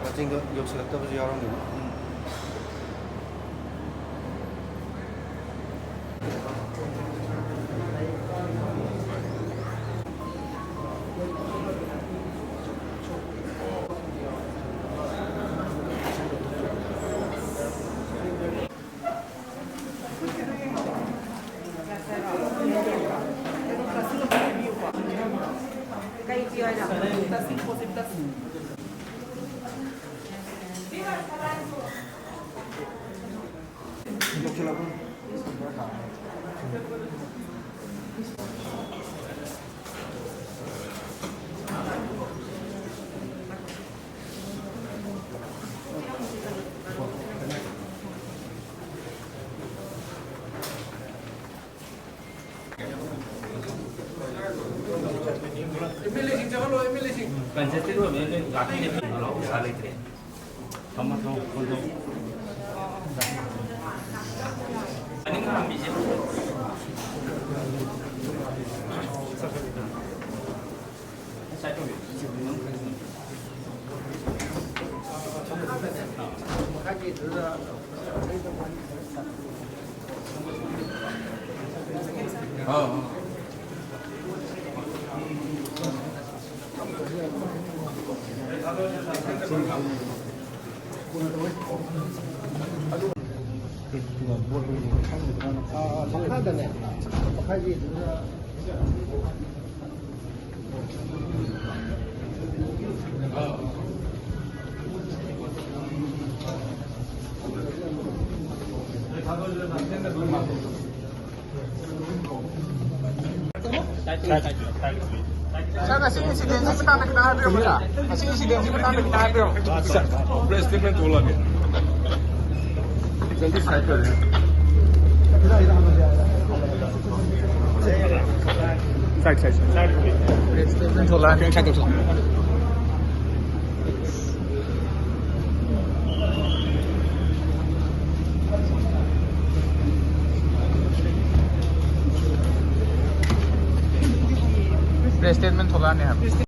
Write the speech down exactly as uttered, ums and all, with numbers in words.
ꯃꯇꯦꯡꯗꯣ ꯌꯧꯁꯤꯜꯂꯛꯇꯕꯁꯨ ꯌꯥꯎꯔꯝꯒꯅꯤ꯫ M L ꯑꯦꯁꯤꯡ ꯆꯪꯍꯜꯂꯣ, ꯑꯦꯝ ꯑꯦꯜ ꯑꯦꯁꯤꯡ꯫ ꯀꯟꯖꯦꯁꯇꯦꯗ ꯑꯣꯏꯕꯅꯤꯅ ꯅꯣꯏ ꯂꯥꯛꯄꯤꯅꯦ, ꯄꯩꯁꯥ ꯂꯩꯇ꯭ꯔꯦ꯫ ꯊꯝꯃꯣ, ꯊꯝꯃꯣ, ꯐꯣꯟ ꯊꯝꯃꯣ꯫ ꯑꯅꯤ ꯈꯥꯝꯕꯤꯁꯦ꯫ ꯃꯈꯥꯗꯅꯦ, ꯃꯈꯥꯒꯤ ꯁꯥꯔ, ꯉꯁꯤ ꯏꯟꯁꯤꯗꯦꯟꯁꯤ ꯃꯇꯥꯡꯗ ꯈꯤꯇꯪ ꯍꯥꯏꯕꯤꯔꯝꯃꯨ, ꯁꯥꯔ꯫ ꯉꯁꯤ ꯏꯟꯁꯤꯗꯦꯟꯁꯤ ꯃꯇꯥꯡꯗ ꯈꯤꯇꯪ ꯍꯥꯏꯕꯤꯔꯝꯃꯨ꯫ ꯁꯥꯔ, ꯄ꯭ꯔꯦꯁ ꯁ꯭ꯇꯦꯠꯃꯦꯟ ꯊꯣꯛꯂꯛꯑꯒꯦ꯫ ꯖꯜꯗꯤ ꯁꯥꯏꯠ ꯇꯧꯔꯦ꯫ ꯁꯥꯏꯠ, ꯁꯥꯏꯠ, ꯁꯥꯏꯠ꯫ ꯄ꯭ꯔꯦꯁ ꯁ꯭ꯇꯦꯠꯃꯦꯟ ꯊꯣꯛꯂꯛꯑꯒꯦ꯫ ꯁꯥꯏꯠ ꯇꯧꯊꯣꯛ꯫ ꯁ꯭ꯇꯦꯠꯃꯦꯟ ꯊꯣꯛꯂꯛꯑꯅꯤ ꯍꯥꯏꯕ꯫